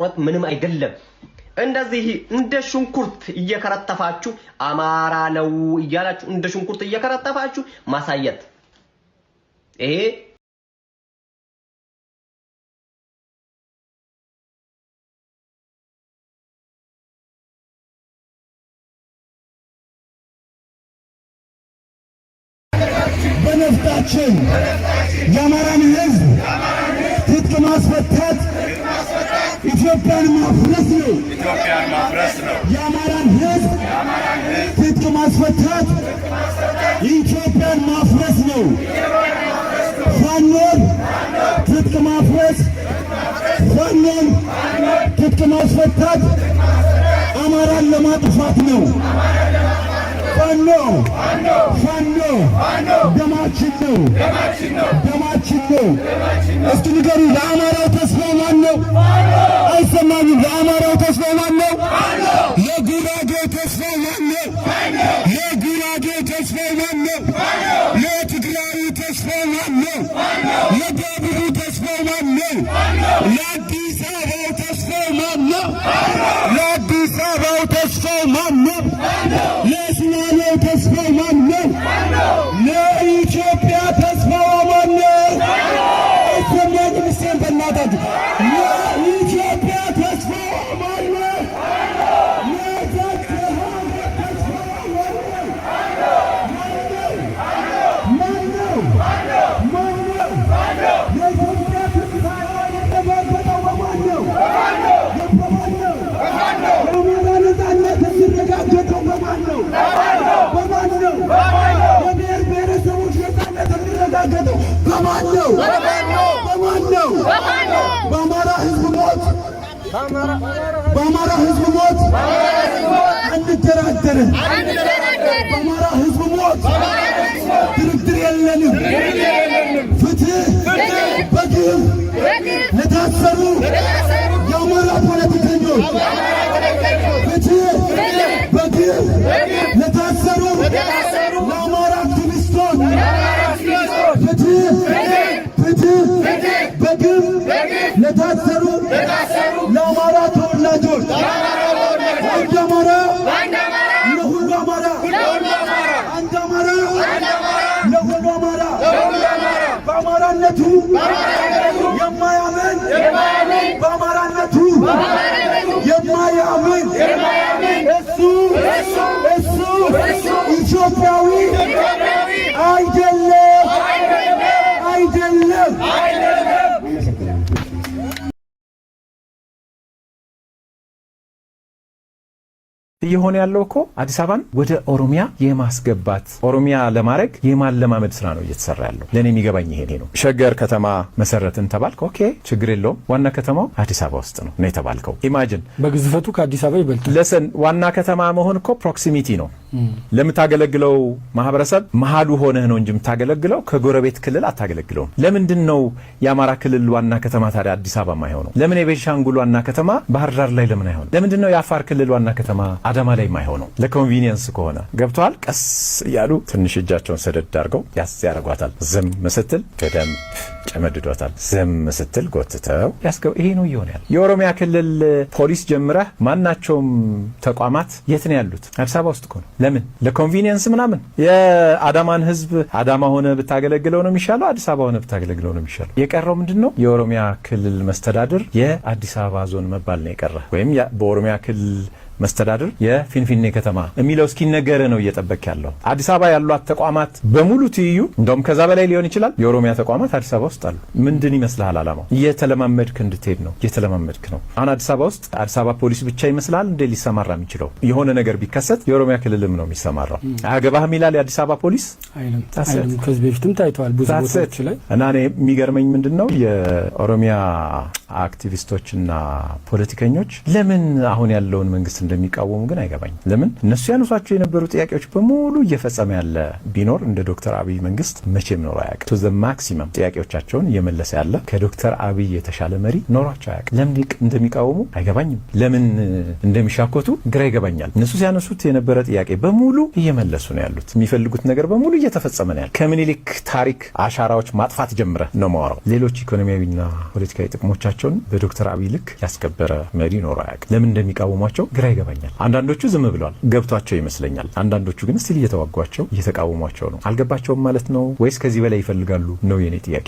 መቁረጥ ምንም አይደለም። እንደዚህ እንደ ሽንኩርት እየከረተፋችሁ አማራ ነው እያላችሁ እንደ ሽንኩርት እየከረተፋችሁ ማሳየት ይሄ በነፍጣችን የአማራን ሕዝብ ትጥቅ ማስፈታት ኢትዮጵያን ማፍረስ ነው። ኢትዮጵያን ማፍረስ ነው። የአማራን ሕዝብ ትጥቅ ማስፈታት ኢትዮጵያን ማፍረስ ነው። ፋኖን ትጥቅ ማፍረስ፣ ፋኖን ትጥቅ ማስፈታት አማራን ለማጥፋት ነው። ፋኖ፣ ፋኖ ደማችን ነው፣ ደማችን ነው። እስኪ ንገሩ፣ ለአማራው ተስፋ ማን ነው? አይሰማኝም። ለአማራው ተስፋ ማን ነው? ለጉራጌ ተስፋ ማን ነው? ለጉራጌ ተስፋ ማን ነው? ለትግራዩ ተስፋ ማን ነው? ለደቡቡ ተስፋ ማን ነው? ለአዲስ አበባው ተስፋ ማን ነው? ለአዲስ አበባው ተስፋ ማን ነው? ለሶማሌው ተስፋ ማን ነው? ለኢትዮጵያ ተስፋዋ ማን ነው? አይሰማኝም። እስኪ በእናታችሁ፣ ለኢትዮጵያ ተስፋዋ ማን ነው? ለዛች ሀገር ተስፋዋ ማን ነው? ማን ነው? ማን ነው? የኢትዮጵያ ትንሣኤዋ የተረጋገጠው በማን ነው? በማን ነው? የአማራ ነጻነት የሚረጋገጠው በማን ነው? በማን ነው? የብሔር ብሔረሰቦች ነጻነት የሚረጋገጠው በማን ነው? በማን ነው? በአማራ ሕዝብ ሞት፣ በአማራ ሕዝብ ሞት አንደራደርም። በአማራ ሕዝብ ሞት ድርድር የለንም። ፍትህ በግፍ ለታሰሩ የአማራ ፖለቲከኞች፣ ፍትህ በግፍ ለታሰሩ ለአማራ አክቲቪስቶች፣ ፍትህ፣ ፍትህ በግፍ ለታሰሩ ለአማራ ተወላጆች። አንድ አማራ ለሁሉ አማራ፣ አንድ አማራ ለሁሉ አማራ። በአማራነቱ የማያምን፣ በአማራነቱ የማያምን እሱ ኢትዮጵያዊ አይደለም፣ አይደለም። እየሆነ ያለው እኮ አዲስ አበባን ወደ ኦሮሚያ የማስገባት፣ ኦሮሚያ ለማድረግ የማለማመድ ስራ ነው እየተሰራ ያለው። ለእኔ የሚገባኝ ይሄ ነው። ሸገር ከተማ መሰረትን ተባልክ፣ okay፣ ችግር የለውም። ዋና ከተማው አዲስ አበባ ውስጥ ነው ነው የተባልከው። Imagine። በግዝፈቱ ከአዲስ አበባ ይበልጣል። Listen፣ ዋና ከተማ መሆን እኮ proximity ነው። ለምታገለግለው ማህበረሰብ መሀሉ ሆነህ ነው እንጂ የምታገለግለው ከጎረቤት ክልል አታገለግለውም። ለምንድን ነው የአማራ ክልል ዋና ከተማ ታዲያ አዲስ አበባ ማይሆነው? ለምን የቤንሻንጉል ዋና ከተማ ባህር ዳር ላይ ለምን አይሆንም? ለምንድን ነው የአፋር ክልል ዋና ከተማ አዳማ ላይ ማይሆነው? ለ convenience ከሆነ ገብተዋል። ቀስ እያሉ ትንሽ እጃቸውን ሰደድ አድርገው ያዝ ያደርጓታል። ዝም ስትል በደንብ ጨመድዷታል። ዝም ስትል ጎትተው ያስገቡ። ይሄ ነው እየሆነ ያለ። የኦሮሚያ ክልል ፖሊስ ጀምረህ ማናቸውም ተቋማት የት ነው ያሉት? አዲስ አበባ ውስጥ እኮ ነው። ለምን? ለ convenience ምናምን። የአዳማን ህዝብ አዳማ ሆነ ብታገለግለው ነው የሚሻለው? አዲስ አበባ ሆነ ብታገለግለው ነው የሚሻለው? የቀረው ምንድን ነው? የኦሮሚያ ክልል መስተዳድር የአዲስ አበባ ዞን መባል ነው የቀረ፣ ወይም በኦሮሚያ ክልል መስተዳድር የፊንፊኔ ከተማ የሚለው እስኪነገር ነው እየጠበቅ ያለው። አዲስ አበባ ያሏት ተቋማት በሙሉ ትይዩ፣ እንደውም ከዛ በላይ ሊሆን ይችላል። የኦሮሚያ ተቋማት አዲስ አበባ ውስጥ አሉ። ምንድን ይመስልሃል አላማው? እየተለማመድክ እንድትሄድ ነው። እየተለማመድክ ነው። አሁን አዲስ አበባ ውስጥ አዲስ አበባ ፖሊስ ብቻ ይመስልሃል እንዴ ሊሰማራ የሚችለው? የሆነ ነገር ቢከሰት የኦሮሚያ ክልልም ነው የሚሰማራው። አያገባህም ይላል የአዲስ አበባ ፖሊስ? አይልም። አይልም። ከዚህ በፊትም ታይተዋል ብዙ ቦታዎች ላይ። እና እኔ የሚገርመኝ ምንድን ነው፣ የኦሮሚያ አክቲቪስቶችና ፖለቲከኞች ለምን አሁን ያለውን መንግስት እንደሚቃወሙ ግን አይገባኝም። ለምን እነሱ ያነሷቸው የነበሩ ጥያቄዎች በሙሉ እየፈጸመ ያለ ቢኖር እንደ ዶክተር አብይ መንግስት መቼም ኖሮ አያውቅም። To the maximum ጥያቄዎቻቸውን እየመለሰ ያለ ከዶክተር አብይ የተሻለ መሪ ኖሯቸው አያውቅም። ለምን እንደሚቃወሙ አይገባኝም። ለምን እንደሚሻኮቱ ግራ ይገባኛል። እነሱ ሲያነሱት የነበረ ጥያቄ በሙሉ እየመለሱ ነው ያሉት። የሚፈልጉት ነገር በሙሉ እየተፈጸመ ነው ያለ። ከምኒልክ ታሪክ አሻራዎች ማጥፋት ጀምረ ነው ማወራው። ሌሎች ኢኮኖሚያዊና ፖለቲካዊ ጥቅሞቻቸውን መብታቸውን በዶክተር አብይ ልክ ያስከበረ መሪ ኖሮ አያውቅም። ለምን እንደሚቃወሟቸው ግራ ይገባኛል። አንዳንዶቹ ዝም ብለዋል፣ ገብቷቸው ይመስለኛል። አንዳንዶቹ ግን still እየተዋጓቸው እየተቃወሟቸው ነው። አልገባቸውም ማለት ነው ወይስ ከዚህ በላይ ይፈልጋሉ ነው የኔ ጥያቄ።